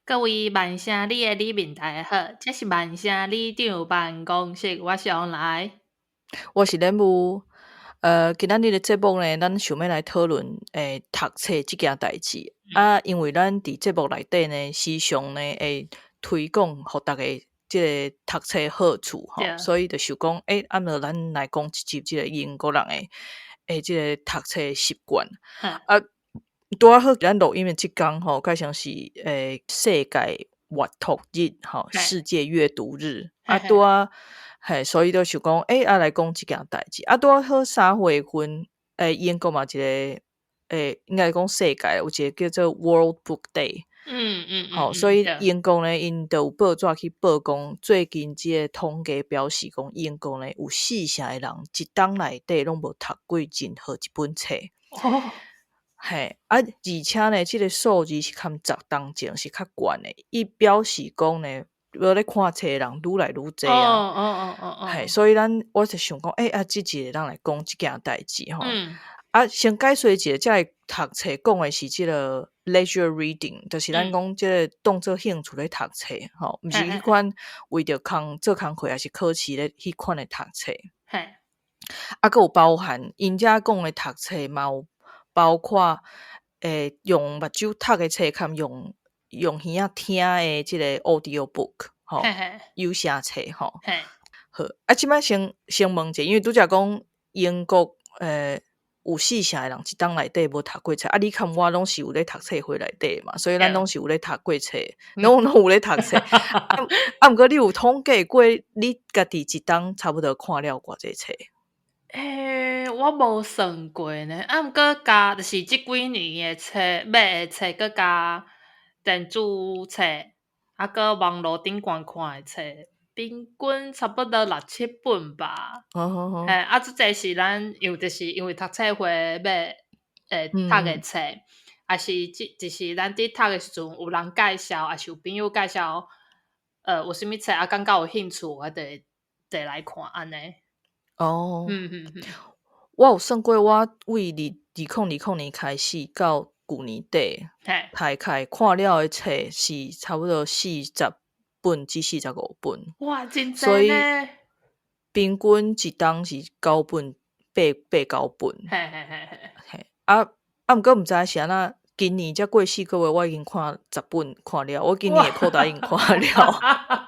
各位万城里的里民大家好，這是萬城里長辦公室，我是王來，我是任務。今仔日的節目呢，咱想欲來討論讀冊這件代誌。啊，因為咱佇節目內底呢，時常呢會推廣予逐家這个讀冊好處吼，所以就想講，啊，無咱來講一集這个英國人的這个讀冊習慣。啊，拄仔好咱錄音的這工吼，蓋像是世界閱讀日吼，世界閱讀日。啊，拄仔嘿，所以就想講，啊來講這件代誌。啊，拄仔好3月份，英國嘛一个，應該講世界有一个叫做 World Book Day。吼，所以英國呢，𪜶就有報紙去報講，最近這个統計表示講，英國呢有四成的人一冬內底攏無讀過任何一本冊。嘿，啊，而且呢，這个數字是較10冬前是較懸的，伊表示講呢，無咧看冊的人愈來愈濟啊。嘿，所以咱我就想講，啊，這集咱來講這件代誌吼。啊，先解說一下，這个讀冊講的是這个 leisure reading，就是咱講這个當做興趣咧讀冊吼，毋是彼款為著工做工課抑是考試咧彼款的讀冊。啊，閣有包含𪜶遮講的讀冊嘛有包括用目睭讀的冊，含用耳仔聽的這个 audio book 吼，有聲冊吼。好，啊，這擺先問一下，因為拄才講英國有四成的人一冬內底無讀過冊，啊，你佮我攏是有咧讀冊會內底嘛，所以咱攏是有咧讀過冊，攏有咧讀冊。啊，毋過你有統計過，你家己一冬差不多看了偌濟冊？我無算過呢，啊，毋過加就是這幾年的冊買的冊，閣加電子冊，啊，閣網路頂懸看的冊，平均差不多六七本吧。嘿，啊，這濟是咱因為就是因為讀冊會買讀的冊，抑是這就是咱佇讀的時陣有人介紹，抑是有朋友介紹，有啥物冊啊，感覺有興趣，我就會摕來看按呢。我有算過，我為2020年開始到舊年底，大概看了的冊是差不多40本至45本。哇，真所以濟呢！平均一冬是九本，八九本。嘿，啊，毋過毋知是按怎，今年才過4個月，我已經看10本看了，我今年的扣打已經看了。啊，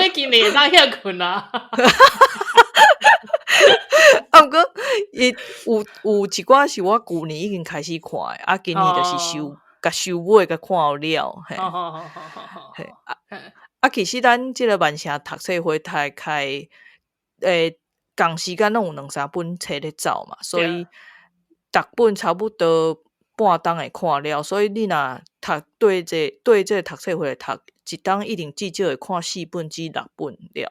你今年會當歇睏啊？啊，毋過伊有一寡是我舊年已經開始看的，啊，今年就是收共收尾共看了，嘿。嘿，啊啊，其實咱這個萬城讀冊會大概仝時間攏有兩三本冊咧走嘛，所以逐本差不多半冬會看了，所以你若讀對這個讀冊會來讀，一冬一定至少會看四本至六本了。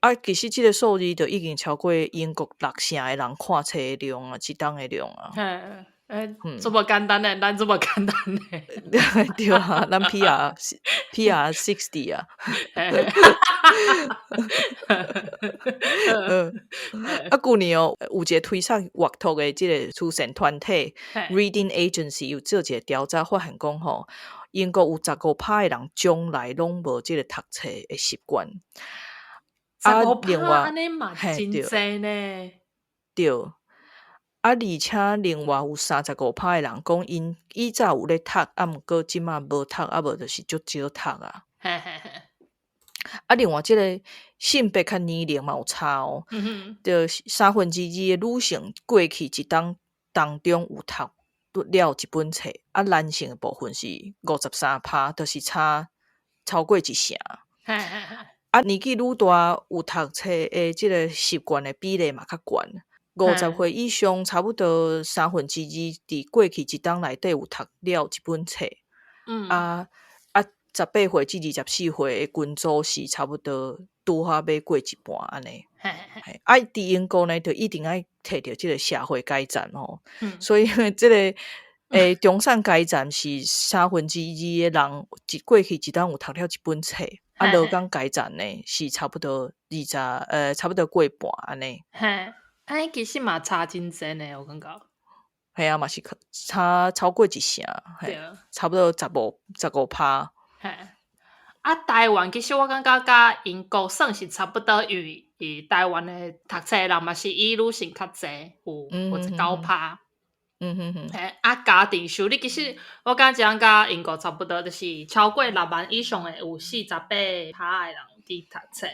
啊，其實這個數字就已經超過英國六成的人看冊的量啊，一冬的量啊。嘿，這麼簡單的，咱這麼簡單的。對啊，咱 PR 60 啊。啊，舊年哦，有一個推捒閱讀的這个慈善團體 Reading Agency 有做一個調查，發現講吼，英國有15趴的人從來攏無這个讀冊的習慣。十五趴按呢嘛真濟呢。對。啊，而且另外有35趴的人講，𪜶以早有咧讀，啊，毋過這馬無讀，啊無就是足少讀啊。啊，另外這个性別佮年齡嘛有差哦。就2/3的女性過去一冬當中有讀了一本冊，啊，男性的部分是53趴，就是差超過一成。啊，年紀愈大，有讀冊的這个習慣的比例嘛較懸。50歲以上，差不多2/3佇過去一冬內底有讀了一本冊。啊，18歲至24歲的群組是差不多拄好欲過一半按呢。啊，佇英國呢，就一定愛提著這个社會階層吼。所以這个中產階層是2/3的人，過去一冬有讀了一本冊。啊，勞工階層呢是差不多二十，差不多過半按呢。嘿，啊，其實嘛差真濟呢，我感覺。嘿啊，嘛是差超過一成，嘿，差不多15%。嘿，啊，台灣其實我感覺佮英國算是差不多，因為伊台灣的讀冊人嘛是以女性較濟，有59%。嘿，啊，家庭收入其實我感覺這樣佮英國差不多，就是超過6萬以上的有48%的人佇讀冊。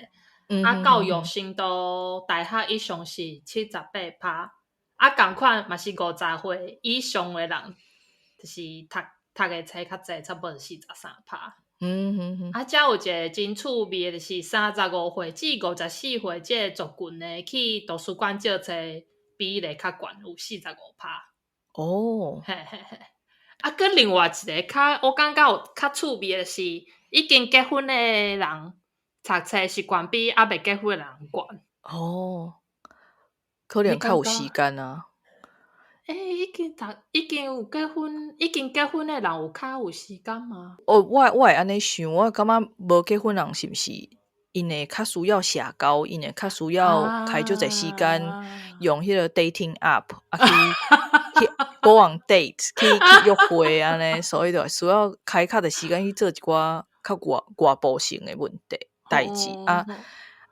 啊，教育程度大學以上是78%，啊，仝款嘛是50歲以上的人，就是讀的冊較濟，差不多43%。啊，遮有一個真趣味的，就是35歲至54歲這個族群呢，去圖書館借冊比例較懸，有45%。嘿嘿嘿。啊，閣另外一個較，我感覺有較趣味的是，已經結婚的人讀冊是懸比猶未結婚的人懸。哦，可能較有時間啊。欸，已經有結婚，已經結婚的人有較有時間嗎？哦，我會按呢想，我感覺無結婚人是毋是𪜶會較需要社交，𪜶會較需要開足濟時間用彼個 dating app 啊去 go on date 去約會按呢，所以就會需要開較濟時間去做一寡較外部性的問題代誌啊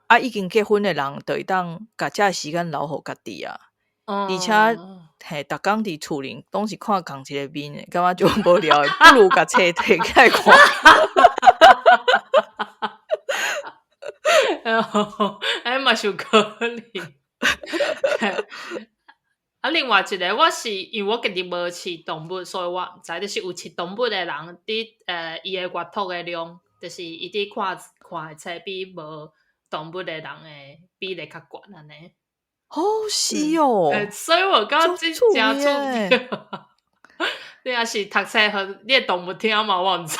啊！已經結婚的人就會當共這時間留予家己啊，而且嘿，逐工佇厝裡攏是看仝一個面的，感覺足無聊的，不如共冊提起來看。欸，嘛是有可能。啊，另外一個，我是因為我家己無飼動物，所以我毋知，就是有飼動物的人，佇伊的閱讀的量，就是伊佇看看的冊比無動物的人的比例較懸按呢。哦，是哦。所以我感覺這誠趣味。你若是讀冊予你的動物聽嘛，我毋知。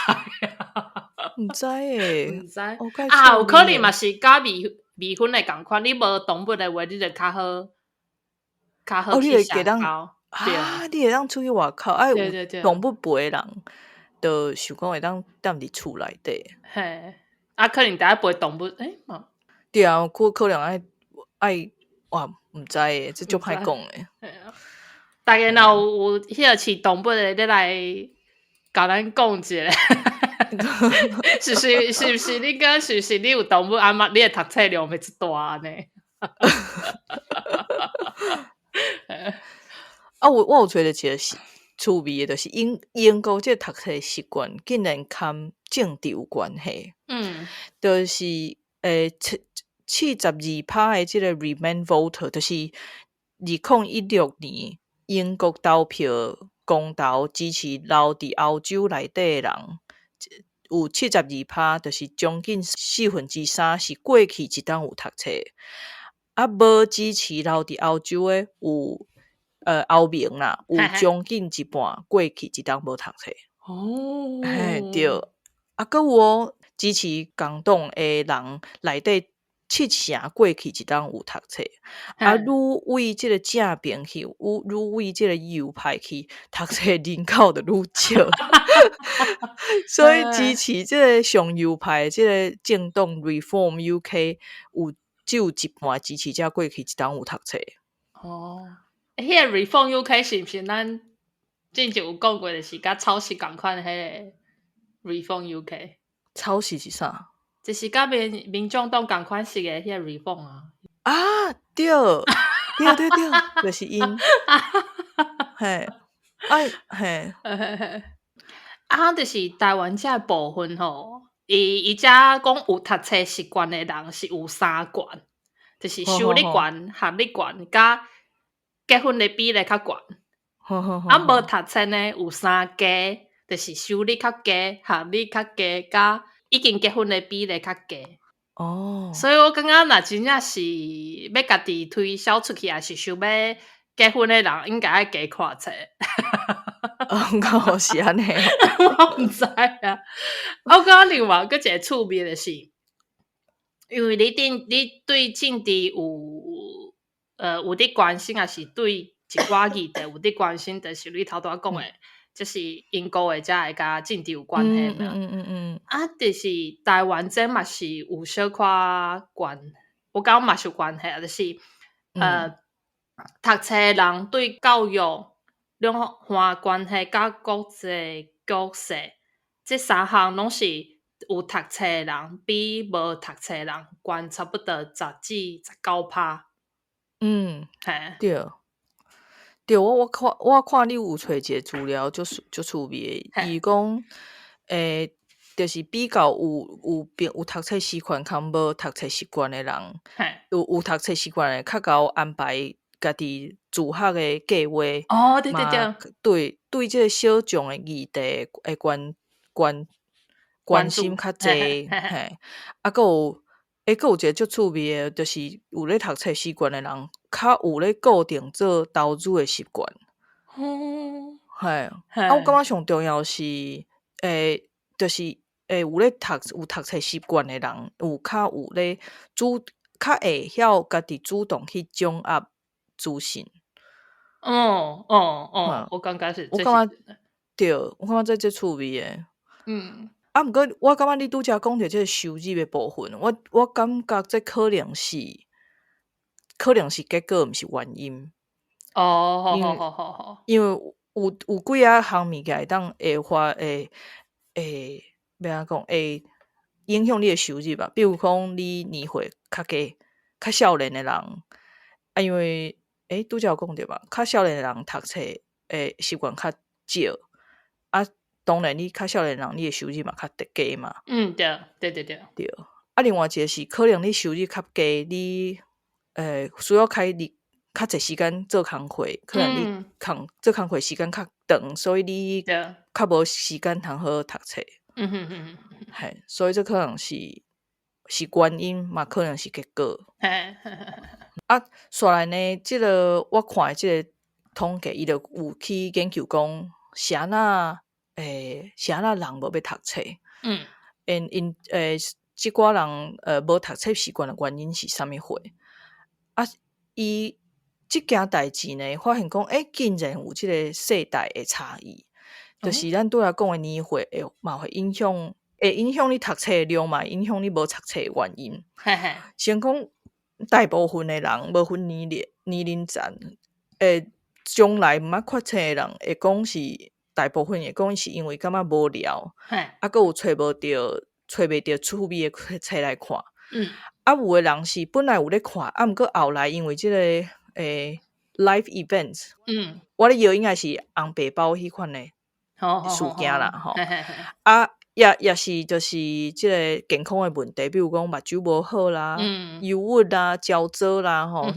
毋知欸，毋知。啊，有可能嘛是佮未婚的仝款，你無動物的話，你就較好，較好去社交。啊，你會當出去外口，啊，有動物陪的人，就想講會當踮佇厝內底。嘿，啊，可能得愛陪動物，欸，嘛。對啊，可能愛，哇，毋知欸，這足歹講的。嘿啊，大家若有彼個飼動物的，你來共咱講一下。是毋是你講是毋是你有動物啊嘛？你的讀冊量會這大按呢？啊，我有揣著一個是趣味的，就是英國這個讀冊習慣竟然佮政治有關係。就是72%的這個 Remain voter，就是2016年英國投票公投支持留佇歐洲內底的人，有72%，就是將近3/4是過去一冬有讀冊，啊，無支持留佇歐洲的有歐盟啦，有將近一半過去一冬無讀冊。哦，嘿，對，啊，閣有哦，支持工黨的人內底七成過去一冬有讀冊，啊，愈為這個正邊去，愈為這個右派去讀冊人口就愈少，所以支持這個上右派的這個政黨 Reform UK 有只有一半支持者過去一冬有讀冊。哦，彼個 Reform UK 是毋是咱之前有講過，就是佮草食仝款彼個 Reform UK？草食是啥？就是佮民眾黨仝款式的彼個 Reform 啊。啊，對，對對對，就是𪜶。嘿，哎，嘿。啊，就是台灣這部分吼，伊遮講有讀冊習慣的人是有三懸，就是收入懸、學歷懸，佮結婚的比例較懸。啊，無讀冊呢有三低，就是收入較低、學歷較低，佮已經結婚的比例較低。哦，所以我感覺若真正是欲家己推銷出去，抑是想欲結婚的人，應該愛加看冊。哦，是按呢。我毋知啊。我感覺另外閣一個趣味的是，因為你對政治有佇關心，抑是對一寡議題有佇關心，就是你頭拄仔講的，這是英國的才會佮政治有關係嘛。啊，就是台灣這嘛是有小可關，我感覺嘛是有關係啊，就是讀冊的人對教育兩岸關係佮國際局勢，這三項攏是有讀冊的人比無讀冊的人懸差不多10至19趴。對。對，我看你有揣一个資料，足足趣味的。伊講，就是比較有讀冊習慣佮無讀冊習慣的人，有讀冊習慣的較𠢕安排家己自學的計劃。對對，這个小眾的議題會關心較濟。嘿，啊，閣有一个足趣味的，就是有咧讀冊習慣的人，較有咧固定做投資的習慣。嘿，啊，我感覺上重要是，就是有讀冊習慣的人，有較有咧主，較會曉家己主動去掌握資訊。我感覺是，我感覺對，我感覺這足趣味的。啊，毋過我感覺你拄才講著這个收入的部分，我感覺這可能是結果，毋是原因。因為有幾仔項物件會當會發會會欲按怎講，會影響你的收入吧。比如講，你年歲較低、較少年的人，啊，因為拄才有講著吧，較少年的人讀冊的習慣較少，啊，當然你較少年人，你的收入嘛較低嘛。對。啊，另外一个是可能你收入較低，你需要開你較濟時間做工課，可能你做工課時間較長，所以你較無時間通好讀冊。嘿，所以這可能是原因，嘛可能是結果。啊，煞來呢，這个我看的這个統計，伊就有去研究講，是按怎人無欲讀冊。𪜶這寡人無讀冊習慣的原因是啥物貨？啊，伊這件代誌呢，發現講，竟然有這个世代的差異，就是咱拄才講的年歲會嘛會影響，會影響你讀冊的量嘛，影響你無讀冊的原因。先講大部分的人無分年齡層，將來毋捌決策的人會講是大部分會講是因為感覺無聊，啊，閣有揣袂著趣味的冊來看。啊，有的人是本來有咧看，啊，毋過後來因為這个life events，我咧搖應該是紅白包彼款的事件啦，吼。啊，也是就是這个健康的問題，比如講目睭無好啦，憂鬱啦，焦躁啦，吼，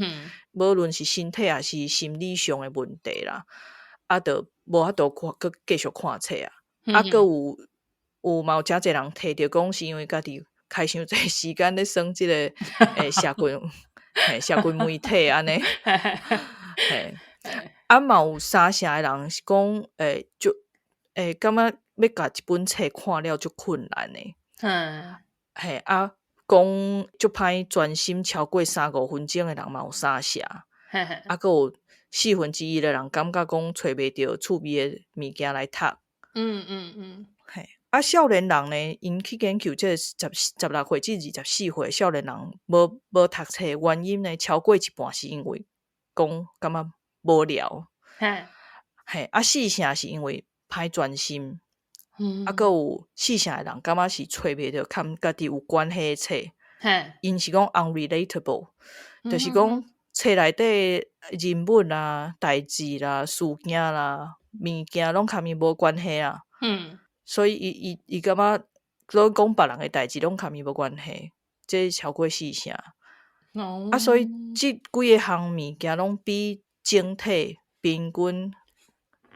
無論是身體抑是心理上的問題啦，啊，就無法度看，閣繼續看冊啊。啊，閣有嘛有誠濟人提著講，是因為家己開傷濟時間咧耍這个社群媒體按呢。嘿，啊嘛有三成的人是講，就感覺欲共一本冊看了足困難的。嘿，啊，講足歹專心超過三五分鐘的人嘛有三成。啊，閣有1/4的人感覺講揣袂著趣味的物件來讀。嘿，啊，少年人呢，𪜶去研究這个16歲至24歲少年人無讀冊的原因呢，超過一半是因為講感覺無聊。嘿，啊，四成是因為歹專心。啊，閣有四成的人感覺是揣袂著佮家己有關係的冊。𪜶是講 unrelatable，就是講冊內底人物啦、代誌啦、事件啦、物件攏佮伊無關係啊。所以伊感覺攏講別人的代誌攏佮伊無關係，這超過四成。啊，所以這幾个項物件攏比整體平均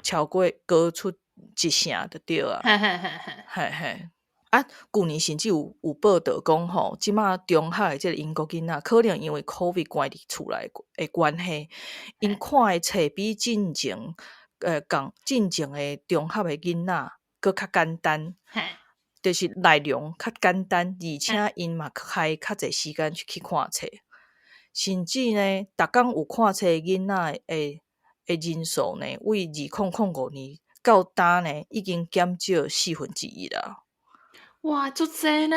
超過高出一成就對啊。嘿嘿。啊，舊年甚至有報導講吼，這馬中學的這个英國囡仔，可能因為 COVID 關佇厝內的關係，𪜶看的冊比進前的中學的囡仔閣較簡單。就是內容較簡單，而且𪜶嘛開較濟時間去看冊。甚至呢，逐工有看冊的囡仔的人數呢，為2005年到今呢，已經減少1/4啦。哇，足濟呢！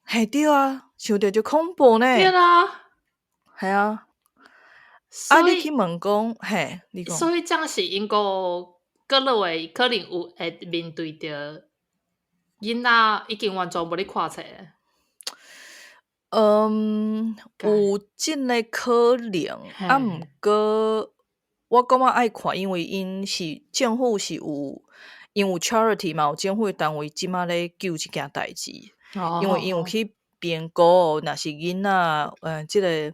嘿，對啊，想著就恐怖呢。對啦。嘿啊。啊，所以你去問講，嘿，你講。所以這樣是英國閣落來可能有會面對著囡仔已經完全無咧看冊。嗯，有這个可能，啊，毋過我感覺愛看，因為𪜶是政府是有，𪜶有 charity 嘛，有政府的單位這馬咧救這件代誌，因為𪜶有去評估，若是囡仔，這个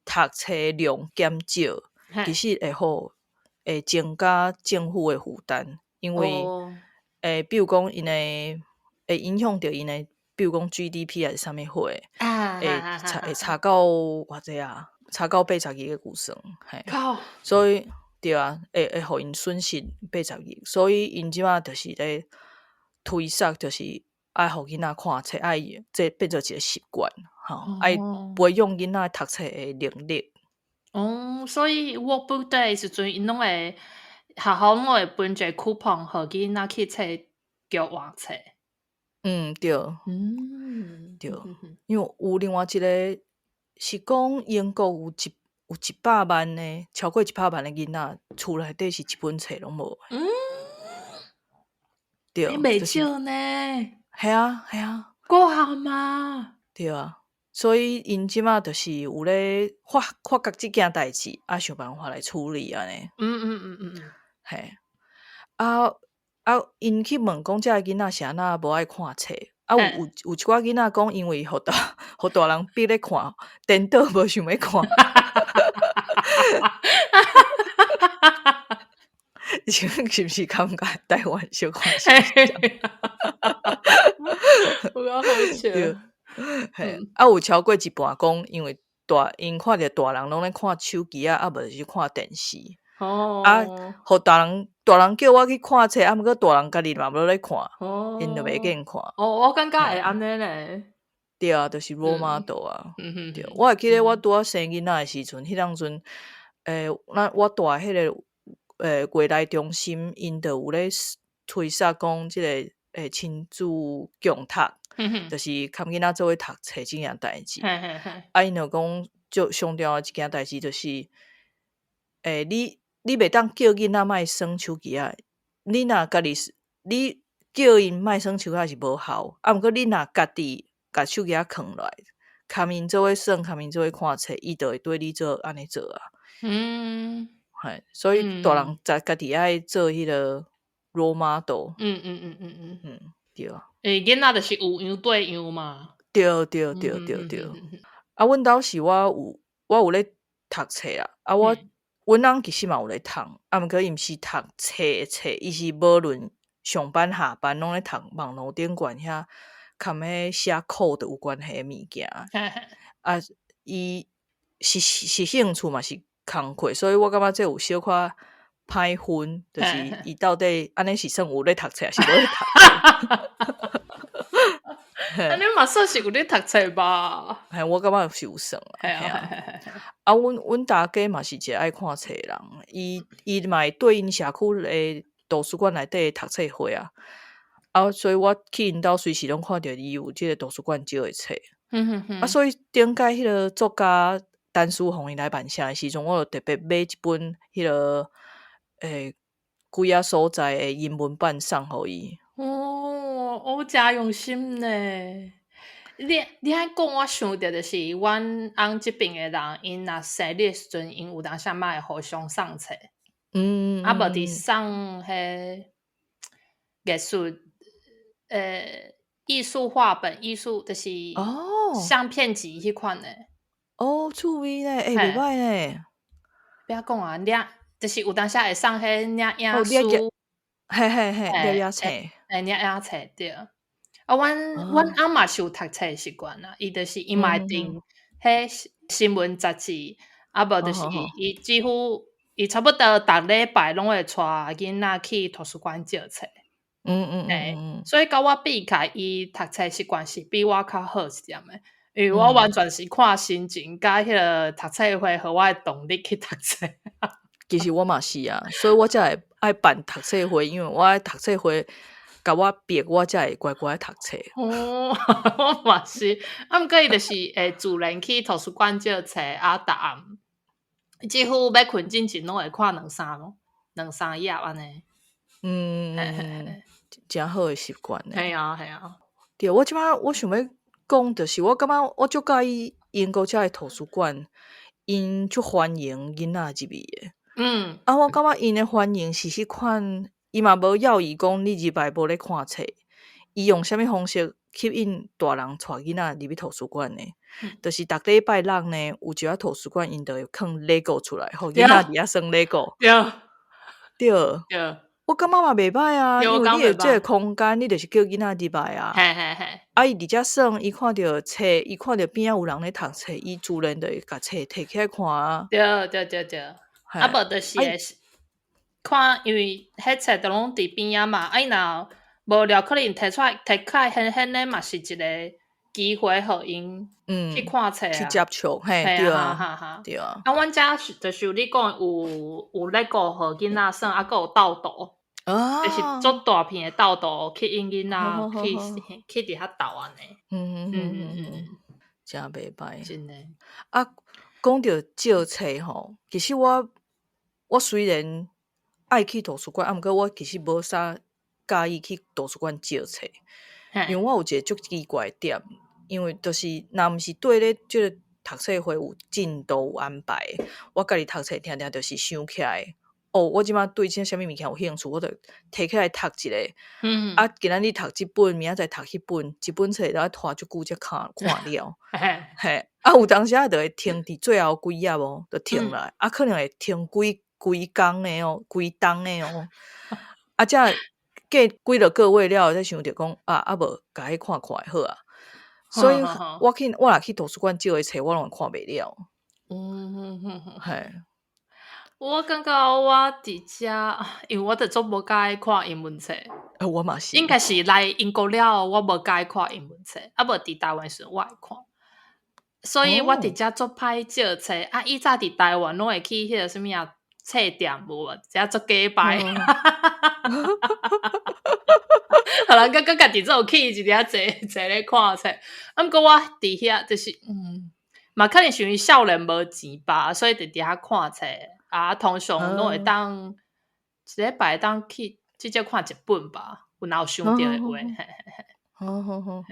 讀冊量減少，其實會予會增加政府的負擔，因為比如講𪜶的會影響著𪜶的，比如講 GDP 還是啥物貨，會差會差到偌濟啊？差到80億個預算，嘿。所以對啊，會予𪜶損失八十億，所以𪜶這馬就是咧推捒，就是愛予囡仔看冊，愛這變做一個習慣，吼，愛培養囡仔讀冊的能力。哦，所以 World Book Day 時陣，𪜶攏會學校攏會分一个 coupon，予囡仔去冊局換冊。嗯，對。對，因為有另外一個是講英國有100萬的，超過100萬的囡仔，厝內底是一本冊攏無。對，袂少呢。係啊，係啊。夠好嗎？對啊，所以𪜶這馬就是有咧發覺這件代誌，啊，想辦法來處理按呢。嘿，啊啊，𪜶去問講這个囡仔是按怎無愛看冊？啊，有一寡囡仔講，因為予大人逼咧看，顛倒無想欲看。是毋是感覺台灣小可是這樣？有夠好笑。嘿，啊，有超過一半講，因為𪜶看著大人攏咧看手機啊，啊無就是看電視。啊，予大人叫我去看冊，啊，毋過大人家己嘛無咧看，𪜶就袂見看。哦，我感覺會按呢咧。對啊，就是 role model 啊。對，我會記得我拄仔生囡仔的時陣，彼當陣，咱我蹛彼个月內中心，𪜶就有咧推捒講這个親子共讀，就是含囡仔做伙讀冊這件代誌。啊，𪜶就講，就上重要一件代誌就是，你袂當叫囡仔莫耍手機仔，你若家己你叫𪜶莫耍手機仔是無效，啊，毋過你若家己共手機仔囥落來，含𪜶做伙耍，含𪜶做伙看冊，伊就會對你做按呢做啊。嘿，所以大人家己愛做彼个 role model。嗯，對啊。欸，囡仔就是有樣對樣嘛。對對對對對。啊，阮兜是我有咧讀冊啊，啊我阮翁其實嘛有咧讀，啊，毋過伊毋是讀冊的冊，伊是無論上班下班攏咧讀網路頂懸遐，含彼寫 code 有關係的物件。啊，伊是興趣嘛是工課，所以我感覺這有小可歹分，就是伊到底按呢是算有咧讀冊，還是無咧讀冊？按呢嘛算是有咧讀冊吧？嘿，我感覺是有算啦。啊，阮大家嘛是一個愛看冊的人，伊嘛會對𪜶社區的圖書館內底讀冊會啊。啊，所以我去𪜶兜隨時攏看著伊有這個圖書館借的冊。啊，所以頂擺彼个作家陳思宏伊來曼城的時陣，我就特別買一本彼个幾仔所在的英文版送予伊。哦，我誠用心呢。你按講，我想著就是阮翁這爿的人，𪜶若生日的時陣，𪜶有當時嘛會互相送冊。啊，無佇送彼藝術，藝術畫本、藝術就是相片集彼款的。哦，趣味呢，欸，袂歹呢。欲講啊，領就是有當時會送彼領影書。嘿嘿嘿，領影冊。欸，領影冊對。啊，阮翁嘛是有讀冊習慣啦，伊就是伊嘛會訂彼新聞雜誌，啊無就是伊幾乎伊差不多逐禮拜攏會帶囡仔去圖書館借冊。所以佮我比起來，伊讀冊習慣是比我較好一點的，因為我完全是看心情，佮彼个讀冊會予我的動力去讀冊。其實我嘛是啊，所以我才會愛辦讀冊會，因為我愛讀冊會共我逼，我才會乖乖讀冊。哦，我嘛是，啊，毋過伊就是會自然去圖書館借冊，啊，逐暗幾乎欲睏進前攏會看兩三頁按呢。誠好的習慣呢。係啊，係啊。對，我這擺我想欲講，就是我感覺我足佮意英國遮的圖書館，𪜶足歡迎囡仔入去的。啊，我感覺𪜶的歡迎是彼款，伊嘛無要伊講你入來無咧看冊，伊用啥物方式吸引大人帶囡仔入去圖書館呢？就是逐禮拜六呢，有一寡圖書館𪜶就會囥 LEGO 出來，予囡仔佇遐耍 LEGO。對。我感覺嘛袂䆀啊，因為你有這個空間，你就是叫囡仔入來啊。啊，伊佇遮耍，伊看著冊，伊看著邊仔有人咧讀冊，伊自然就會共冊提起來看啊。對對對對。啊，無就是會看，因為彼冊都攏佇邊仔嘛，啊，伊若無聊，可能提出來提起來，顯顯咧嘛是一個機會，予𪜶去看冊啊，去接觸，嘿，對啊，對啊。啊，阮遮就是你講有 LEGO 予囡仔耍，啊，閣有鬥圖，就是足大片的鬥圖，吸引囡仔去佇遐鬥按呢。誠袂䆀。真的。啊，講著借冊吼，其實我雖然愛去圖書館，啊，毋過我其實無啥佮意去圖書館借冊，因為我有一個足奇怪的點，因為就是若毋是對咧這個讀冊會有進度有安排，我家己讀冊定定就是想起來，哦，我這擺對這啥物物件有興趣，我就提起來讀一下。啊，今仔日讀這本，明仔載讀彼本，一本冊就愛拖足久才看看了。嘿，啊，有當時仔就會停佇最後幾頁哦，就停落來，啊，可能會停幾幾工的哦，規冬的哦。啊，才過幾落個月了後，才想著講啊，啊無共彼看看好啊。所以我若去圖書館借的冊，我攏會看袂了。嘿。我感覺我佇遮，因為我就足無佮意看英文冊。我嘛是。應該是來英國了後，我無佮意看英文冊，啊無佇台灣時我會看。所以我佇遮足歹借冊，啊，以早佇台灣攏會去彼個啥物啊冊店無，遮足假掰。予人感覺家己足有氣，一直佇坐坐咧看冊。啊，毋過我佇遐就是，嘛可能是因為少年無錢吧，所以就佇遐看冊。啊，通常攏會當一禮拜會當去至少看一本吧，有若有想著的話。好好好。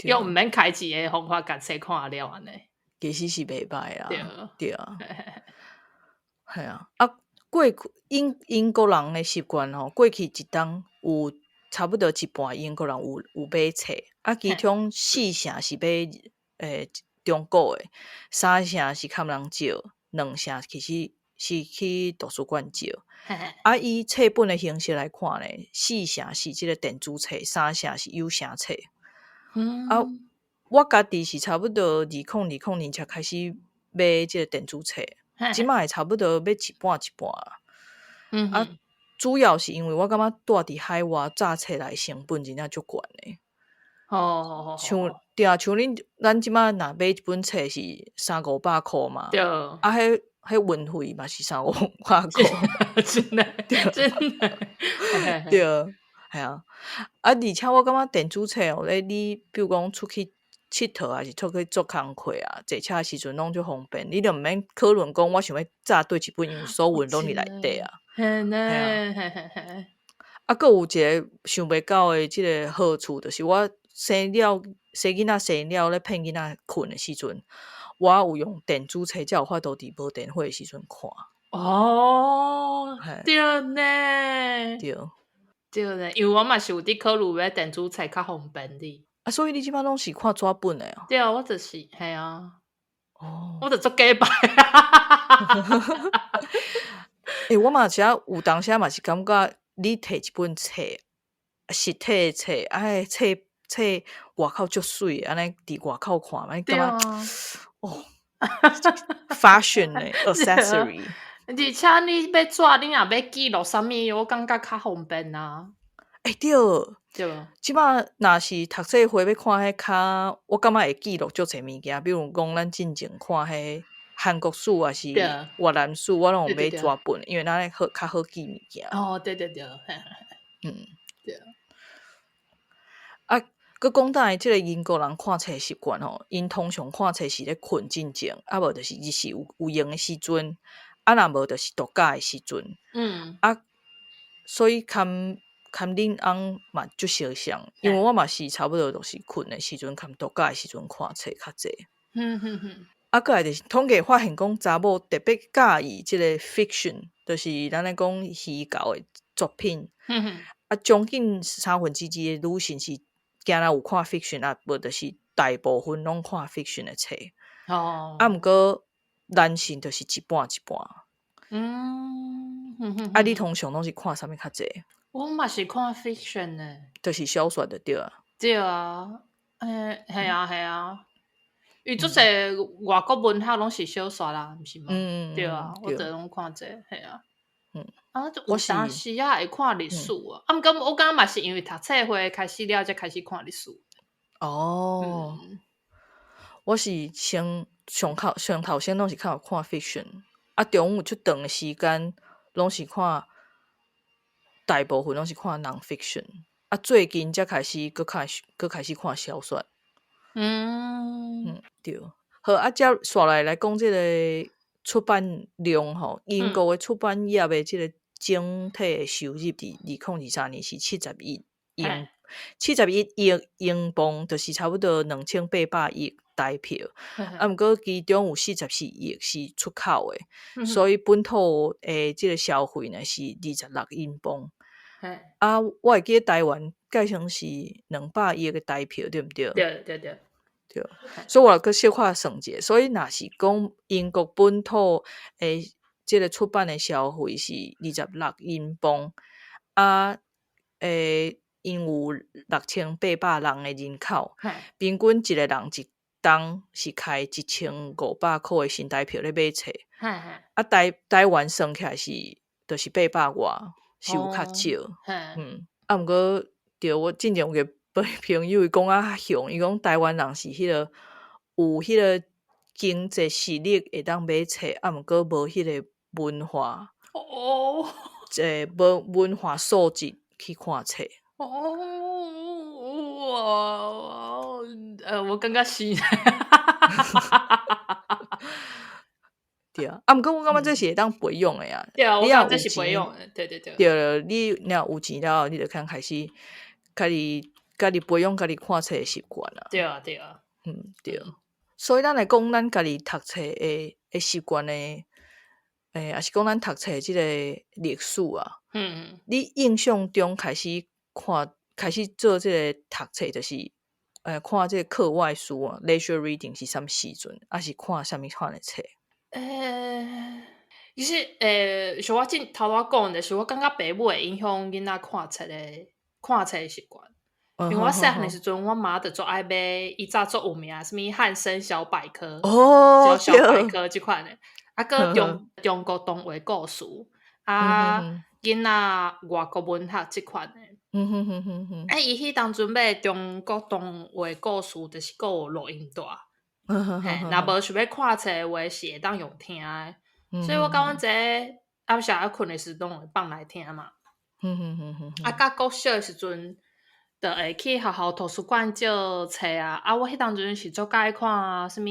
用毋免開錢的方法，共冊看了按呢。其實是袂䆀啦。對啊。係啊，啊，過去英國人的習慣吼，過去一冬有差不多一半英國人有買冊，啊，其中四成是買中古的，三成是共人借，兩成其實是去圖書館借。啊，以冊本的形式來看咧，四成是這個電子冊，三成是有聲冊。啊，我家己是差不多2020年才開始買這個電子冊。這擺會差不多欲一半一半啊。啊，主要是因為我感覺住佇海外紮冊來成本真正足懸的。像對啊，像恁咱這擺若買一本冊是三五百箍嘛。啊，彼運費嘛是三五百箍。真的，真的。對，係啊。啊，而且我感覺電子冊哦，咧你比如講出去𨑨迌還是出去做工課啊，坐車的時陣攏足方便，你就毋免討論講我想欲紮佗一本，因為所有攏佇內底啊。嘿呢，嘿嘿嘿。啊，閣有一個想袂到的這個好處，就是我生了生囡仔生了咧騙囡仔睏的時陣，我有用電子冊，才有法度佇無電火的時陣看。哦，對呢。對。對呢，因為我嘛是有佇考慮買電子冊較方便啲。啊，所以你這擺攏是看紙本的哦？對啊，我就是，嘿啊。哦。我就足假掰。欸，我嘛是有當時嘛是感覺，你提一本冊，實體的冊，啊，彼冊冊外口足媠，按呢佇外口看，你感覺哦，fashion 的 accessory。而且你欲紙，你若欲記錄啥物，我感覺較方便啊。欸，對，對。這擺若是讀冊會欲看彼較，我感覺會記錄足濟物件，比如講咱進前看彼韓國史抑是越南史，我攏有買紙本，因為咱咧好較好記物件。哦，對對對，嗯，對。啊，閣講轉來，這个英國人看冊習慣吼，𪜶通常看冊是咧睏進前，啊無就是日時有閒的時陣，啊若無就是度假的時陣。啊，所以含恁翁嘛足相像，因為我嘛是差不多就是睏的時陣，含度假的時陣看冊較濟。啊，閣來就是統計發現講，查某特別佮意這個 fiction，就是咱咧講虛構的作品。啊，將近2/3的女性是敢若有看 fiction，啊，無就是大部分攏看 fiction 的冊。啊，毋過男性就是一半一半。啊，你通常攏是看啥物較濟？我嘛是看 fiction 的。就是小說就對啊。對啊，欸，係啊，係啊。伊足濟外國文學攏是小說啦，毋是嗎？對啊，我就攏看這個，係啊。啊，有當時仔會看歷史啊，啊，毋過我感覺嘛是因為讀冊會開始了，才開始看歷史。哦。我是先上頭上頭先攏是較有看 fiction，啊，中午出頓的時間攏是看，大部分攏是看 non-fiction，啊，最近才開始閣開始閣開始看小說。嗯，對。好，啊，接紲來講這个出版量吼，英國的出版業的這个整體的收入佇2023年是71億英鎊，就是差不多2800億台票。啊，毋過其中有44億是出口的，所以本土的這个消費呢是26英鎊。啊，我會記得台灣計算是200億的台票，對毋對？對對對。對，所以我閣小可算者，所以若是講英國本土的這个出版的消費是26英鎊，啊，𪜶有6800人的人口，平均一个人一冬是開1500箍的新台票咧買冊。啊，台灣算起來是就是800外，是有較少。啊，毋過對我之前有個朋友伊講啊較兇，伊講台灣人是彼个有彼个經濟實力會當買冊，啊，毋過無彼个文化，無文化素質去看冊。哦，哇，我感覺是。對啊，啊，毋過我感覺這是會當培養的啊。對啊，我你若感覺這是培養的，對對對。對，你若有錢了後，你就通開始家己培養家己看冊的習慣啊。對啊，對啊。嗯，對。所以咱來講，咱家己讀冊的習慣呢，抑是講咱讀冊這个歷史啊。你印象中開始看，開始做這个讀冊，就是看這个課外書啊，leisure reading 是啥物時陣？抑是看啥物款的冊？其實，像我進頭拄仔講的，是我感覺爸母會影響囡仔看冊的習慣。因為我細漢的時陣，我媽就足愛買以早足有名，啥物漢聲小百科、小百科這款的，啊，閣中國童話故事，啊，囡仔外國文學這款的。啊，伊彼當陣買中國童話故事，就是閣有錄音帶。嘿，若無想欲看冊的話，是會當用聽的。所以我感覺這個暗時仔睏的時陣，攏會放來聽嘛。啊，到國小的時陣，就會去學校圖書館借冊啊。啊，我彼當陣是足佮意看啥物，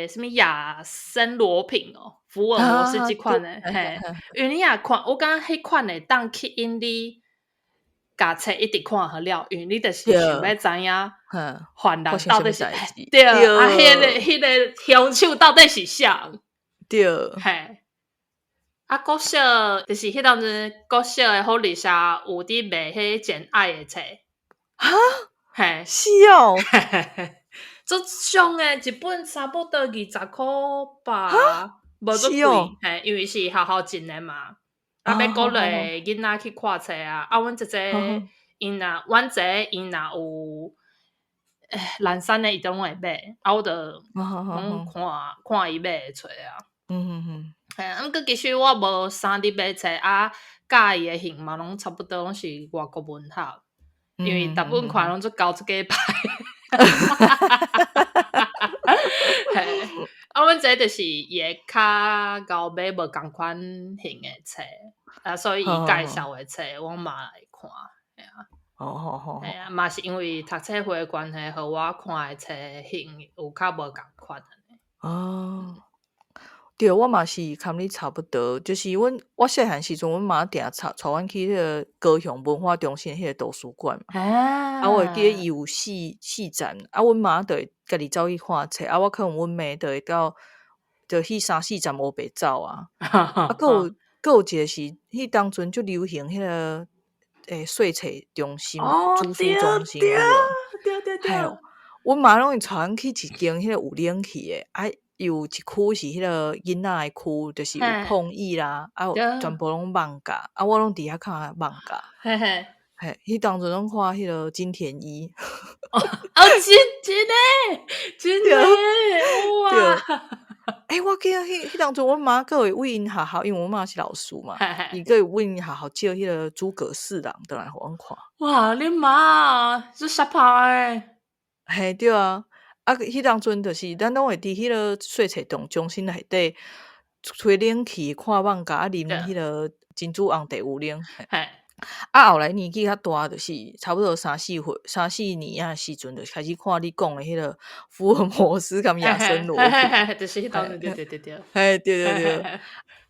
啥物亞森羅蘋哦，福爾摩斯這款的，嘿。因為你若看，我感覺彼款會當吸引你，共冊一直看予了，因為你就是想欲知影犯人到底是對啊，彼个兇手到底是誰？對。嘿。啊，國小就是彼當陣，國小的福利社有佇賣彼簡愛的冊。哈？嘿。是哦。足俗的，一本差不多20箍吧，無足貴。嘿，因為是學校贈的嘛。啊，欲鼓勵囡仔去看冊啊。啊，阮姐姐𪜶若，阮姐𪜶若有，懶散的，伊攏會買。啊，我就攏看看伊買的冊啊。嘿，啊，毋過其實我無啥佇買冊啊，佮意的型嘛，攏差不多攏是外國文學，因為逐本看攏足厚足假歹。嘿，啊，阮這就是伊會較𠢕買無仝款型的冊，啊，所以伊介紹的冊，我嘛會看，嘿啊。哦吼吼。嘿啊，嘛是因為讀冊會的關係，予我看的冊興有較無仝款。哦，對，我嘛是佮你差不多，就是阮我細漢時陣，阮媽定帶帶阮去彼个高雄文化中心彼个圖書館嘛。啊，我會記得伊有四層，啊，阮媽就會家己走去看冊，啊，我可能阮媽就會到，就彼三四站烏白走啊。啊，閣有一个是，彼當陣足流行彼个細冊中心、租書中心，有無？對對對。嘿，阮媽攏會帶阮去一間彼個有冷氣的，啊，有一區是彼个囡仔的區，就是有碰椅啦，啊，全部攏漫畫，啊，我攏佇遐看漫畫。嘿，彼當陣攏看彼个金田一。哦，真的，真的，哇！欸，我記得彼當陣，阮媽閣會為𪜶學校，因為阮媽是老師嘛，伊閣會為𪜶學校借彼个諸葛四郎轉來予阮看。哇，恁媽是瞎拍的。嘿，對啊，啊，彼當陣就是咱攏會佇彼个細冊中心內底吹冷氣、看漫畫，啊，啉彼个珍珠紅茶牛奶。啊，後來年紀較大，就是差不多三四歲、三四年仔時陣，就開始看你講的彼个福爾摩斯佮亞森羅蘋。就是彼當陣，對對對對。嘿，對對對。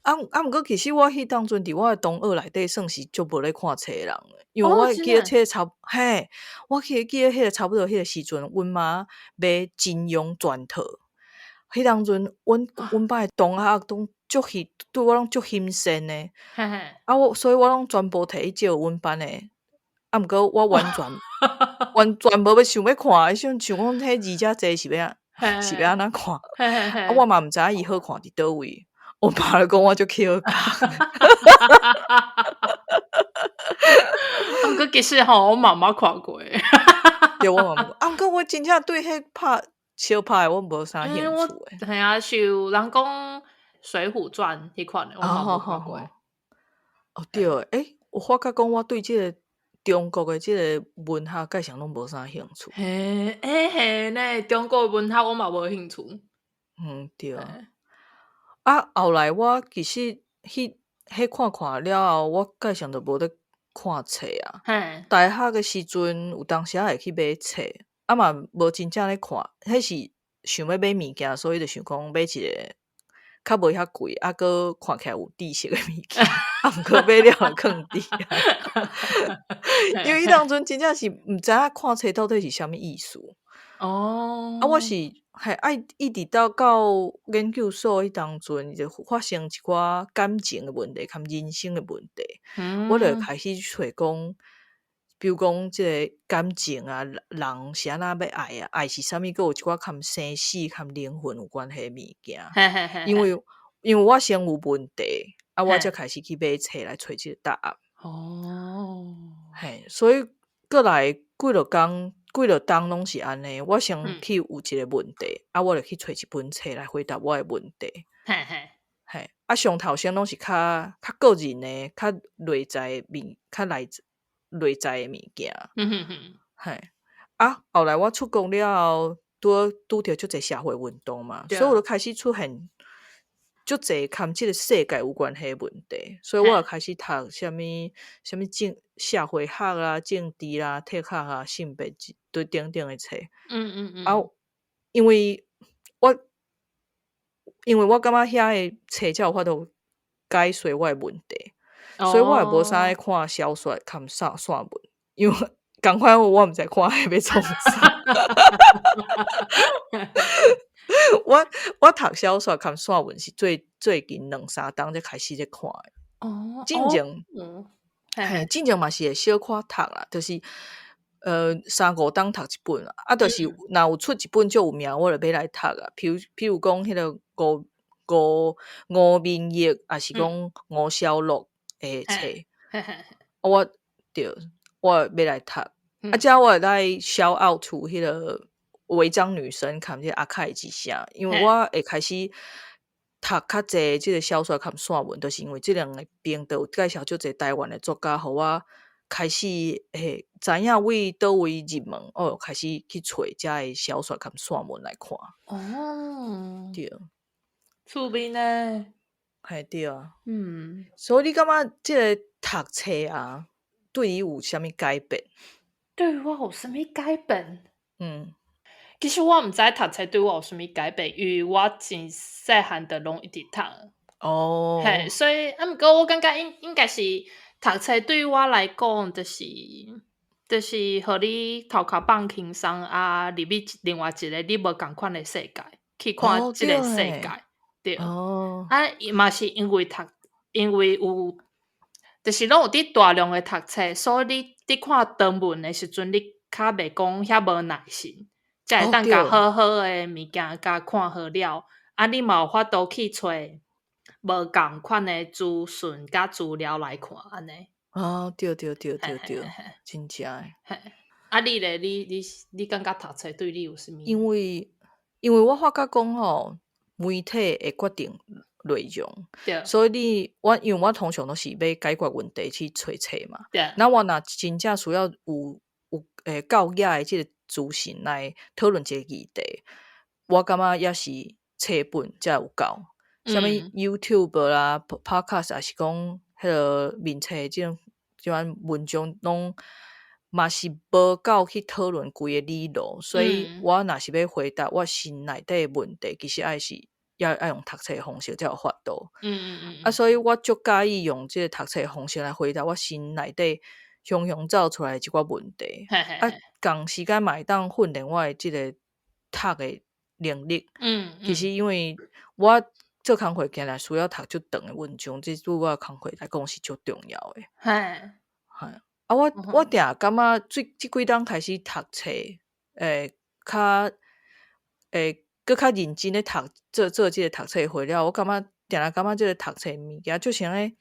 啊，毋過其實我彼當陣佇我的同學內底算是足無咧看冊的人，因為我會記得冊差，嘿，我記得彼个差不多彼个時陣，阮媽買金庸全套。彼當陣，阮班的同學攏足興，對我攏足欣羨的。啊，所以我攏全部提去借阮班的。啊，毋過我完全無欲想欲看，想想講彼字遮濟是欲按怎看？啊，我嘛毋知影伊好看佇佗位。我媽就講我足抾教。毋過其實吼，我嘛毋捌看過。對，我嘛毋捌。啊，毋過我真正對彼拍相拍的，我無啥興趣的。嘿啊，像人講《水滸傳》彼款的，我嘛無看過。哦，對，欸，我發覺講我對這个中國的這个文學蓋上攏無啥興趣。嘿，欸嘿呢，中國文學我嘛無興趣。嗯，對。啊，後來我其實彼看看了後，我蓋上就無咧看冊啊。大學的時陣有當時仔會去買冊，啊嘛無真正咧看，彼是想欲買物件，所以就想講買一个較無遐貴，啊閣看起來有知識的物件，啊毋過買了就囥佇。因為彼當陣真正是毋知影看冊到底是啥物意思。啊，我是嘿愛一直到研究所彼當陣，就發生一寡感情的問題，含人生的問題，我就開始揣講，比如講這个感情啊，人是按怎欲愛啊，愛是啥物，閣有一寡含生死、含靈魂有關係的物件。因為我先有問題，啊，我才開始去買冊來揣這个答案。嘿，所以過來幾落工。幾落冬攏是按呢，我先去有一个問題，啊，我就去揣一本冊來回答我的問題。嘿，啊，上頭先攏是較個人的、較內在的物、較內在的物件。嘿，啊，後來我出國了後，拄著足濟社會運動嘛，所以我就開始出現足濟佮這个世界有關係的問題，所以我就開始讀啥物啥物社會學啊、政治啦、哲學啊、性別對等等的冊。啊，因為我感覺遐个冊才有法度解說我的問題，所以我也無啥愛看小說含散文，因為仝款我毋知看彼欲創啥。我讀小說含散文是最近兩三冬才開始咧看的。進前，嘿，進前嘛是會小可讀啦，就是三五冬讀一本啦，啊，就是若有出一本足有名，我就買來讀啊。譬如講彼个吳明益，抑是講吳蕭樂的冊，我對，我買來讀。啊，這我會來 shout out to 彼个違章女生含這个阿凱一聲，因為我會開始讀較濟這个小說含散文，就是因為這兩个頻道有介紹足濟台灣的作家，予我開始會知影為佗位入門，哦，開始去揣遮的小說含散文來看。對。趣味呢。嘿，對啊。所以你感覺這个讀冊啊，對你有啥物改變？對我有啥物改變？嗯。其實我毋知讀冊對我有啥物改變，因為我真細漢就攏一直讀。嘿，所以啊，毋過我感覺應該是讀冊對我來講，就是予你頭殼放輕鬆啊，入去另外一個你無仝款的世界，去看這個世界。對。啊，嘛是因為讀，因為有，就是攏有佇大量的讀冊，所以你佇看長文的時陣，你較袂講遐無耐心，才會當共好好的物件共看好了。啊，你嘛有法度去揣無仝款的資訊佮資料來看，按呢。哦，對對對對對，真正的。嘿，啊，你咧？你感覺讀冊對你有啥物？因為我發覺講吼，媒體會決定內容，所以你我因為我通常攏是欲解決問題去揣冊嘛。那我若真正需要有夠額的這個資訊來討論這個議題，我感覺也是冊本才有夠。啥物 YouTube 啦、Podcast，抑是講彼個面冊這種文章，攏嘛是無夠去討論規個理路。所以我若是欲回答我心內底的問題，其實愛是要愛用讀冊的方式才有法度。啊，所以我足佮意用這個讀冊的方式來回答我心內底雄雄走出來的一寡問題。啊，仝時間嘛會當訓練我的這個讀的能力。其實因為我做工課定定需要讀足長的文章，這對我的工課來講是足重要的。嘿，啊，我定感覺這幾冬開始讀冊，較閣較認真咧讀，做這個讀冊會了，我感覺定定感覺這個讀冊物件，就像咧，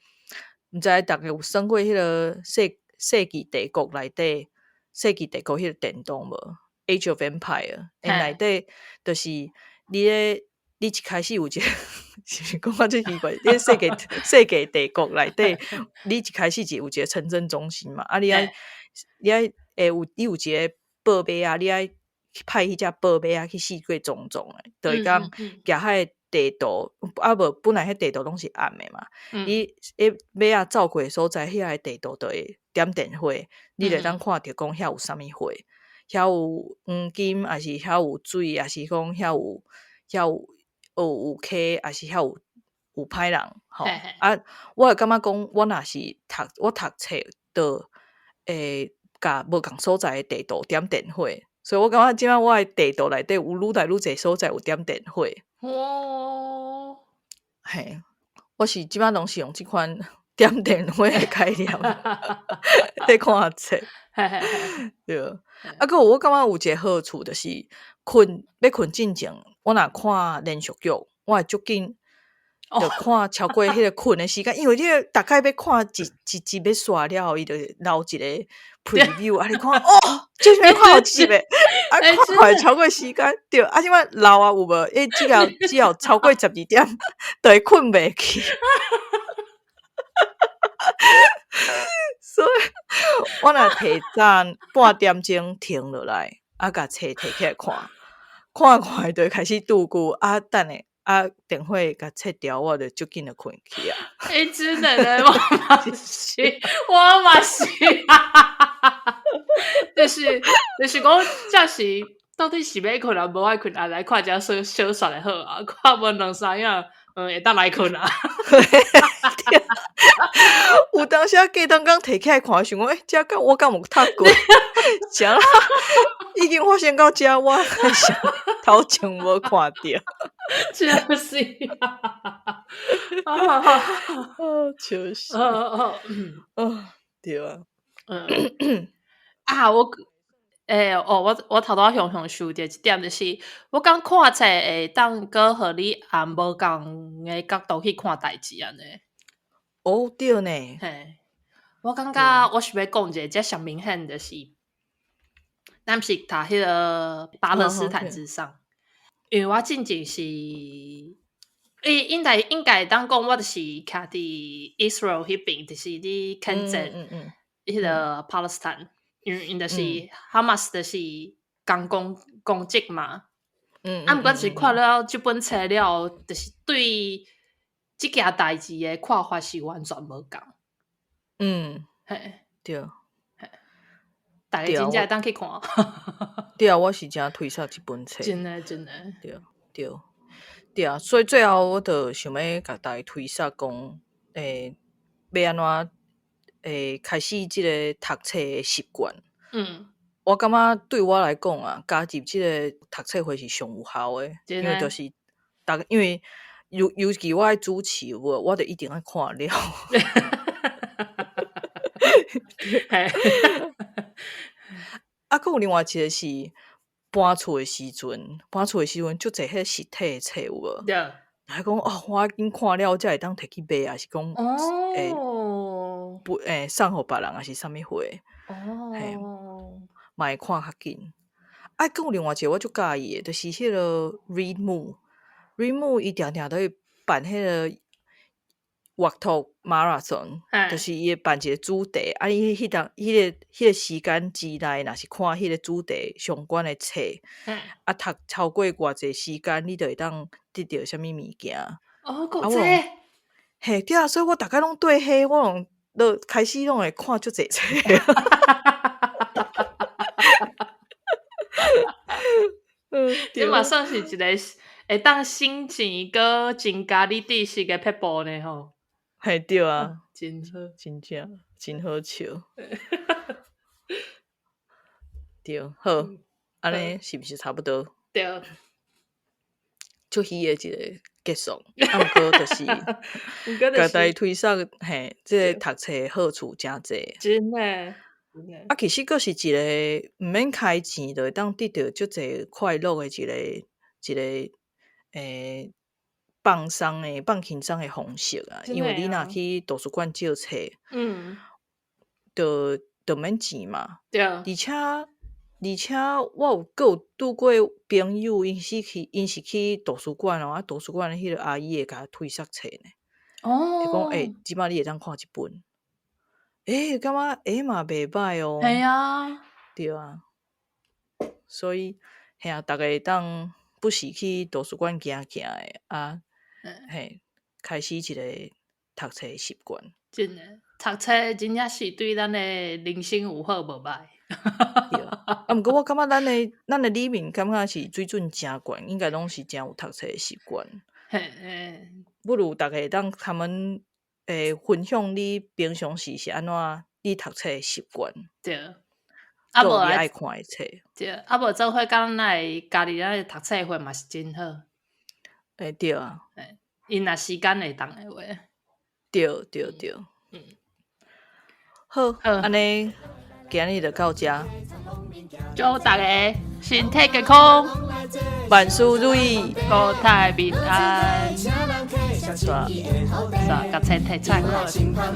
毋知逐家有耍過彼個世紀帝國內底，世紀帝國彼個電動無？Age of Empire，因內底就是你咧，你一開始有一個，是毋是講甲足奇怪？你世界帝國內底，你一開始就有一個城鎮中心嘛，啊，你愛有你有一個報馬仔，你愛派彼隻報馬仔去四界撞撞的，就會當舉彼個地圖，啊無本來彼地圖攏是暗的嘛，你彼馬仔走過的所在，遐個地圖就會點電火，你就會當看著講遐有啥物貨，遐有黃金，抑是遐有水，抑是講遐有溪，抑是遐有歹人，吼。啊，我會感覺講，我若是讀我讀冊，就會共無仝所在的地圖點電火，所以我感覺這擺我的地圖內底有愈來愈濟所在有點電火。嘿，我是這擺攏是用這款點電火的概念佇看冊。對。啊，閣有我感覺有一個好處，就是睏欲睏進前，我若看連續劇，我會足緊就看超過彼個睏的時間，因為你逐擺欲看一集欲煞了後，伊就留一個 preview，啊，你看哦，這欲看予一集的，啊，看看會超過時間，對，啊，這擺老啊有無？伊只要超過12點，就會睏袂去。所以我若提早半點鐘停落來，啊，共冊提起來看，看看就會開始拄久，啊，等下啊，電火共切掉，我就足緊就睏去啊。欸，真的咧，我嘛是，我嘛是，就是講，這時到底是欲睏抑無愛睏啊？來看一下小小說就好啊，看無兩三頁，會當來睏啊。有當時啊，隔當工提起來看，想講，欸，這敢我敢有讀過？啥啦？已經發生到這，我還是頭前無看著。就是啊！笑死！對啊。啊，我，欸，哦，我頭拄仔雄雄想著一點，就是我感覺看冊會當閣予你按無仝的角度去看代誌按呢。哦，對呢。嘿，我感覺我想欲講一個這上明顯就是，咱毋是讀彼個巴勒斯坦之上，因為我進前是，伊應該會當講，我就是徛佇 Israel 彼邊，就是佇譴責彼個 Palestine，因為𪜶就是哈馬斯，就是共攻擊嘛。啊，毋過是看了這本冊了後，就是對這件代誌的看法是完全無仝。對。逐家真正會當去看。對啊，我是誠推捒這本冊。真的真的。對對對啊，所以最後我就想欲共大家推捒講，欲按怎開始這个讀冊的習慣。我感覺對我來講啊，加入這个讀冊會是上有效的，因為就是，逐因為尤其我愛主持有無，我就一定愛看了。啊，閣有另外一个是搬厝的時陣，搬厝的時陣足濟彼實體的冊有無？對。來講哦，我緊看了才會當提去賣，抑是講不送予別人，抑是啥物貨？嘿，嘛會看較緊。啊，閣有另外一个我足佮意的，就是彼个 Readmoo，Readmoo 伊定定都會辦彼个閱讀馬拉松，就是伊會辦一个主題，啊，伊彼當彼個時間之內，若是看彼个主題相關的冊，啊，讀超過偌濟時間，你就會當得著啥物物件。哦，閣有這？嘿，對啊，所以我逐工攏對彼，我攏都開始攏會看足濟冊。這嘛算是一個會當省錢閣增加你知識的撇步呢吼。嘿，對啊，真好，真正真好笑。對，好，按呢是毋是差不多？對。足虛的一个結束，啊，毋過就是，共大家推捒嘿，這个讀冊的好處誠濟。真的。啊，其實閣是一个毋免開錢就會當得著足濟快樂的一個放鬆的、放輕鬆的方式啊。因為你若去圖書館借冊，就免錢嘛。對。而且我有閣有拄過朋友，𪜶是去圖書館哦，啊，圖書館彼个阿姨會共推捒冊呢。會講這擺你會當看這本。感覺嘛袂䆀哦。嘿啊。對啊。所以，嘿啊，逐家會當不時去圖書館行行的啊，嘿，開始一个讀冊的習慣。真的，讀冊真正是對咱的人生有好無䆀。對啊，啊，毋過我感覺咱的里面感覺是水準誠懸，應該攏是誠有讀冊的習慣。嘿嘿。不如逐家會當他們分享你平常時是按怎你讀冊的習慣。對。啊，無你愛看的冊。對，啊，無做伙佮咱來加入咱的讀冊會嘛是真好。對啊。𪜶若時間會當的話。對對對。好，按呢今日就到遮。祝大家身體健康，萬事如意，國泰民安。煞，煞，共冊提出來。清香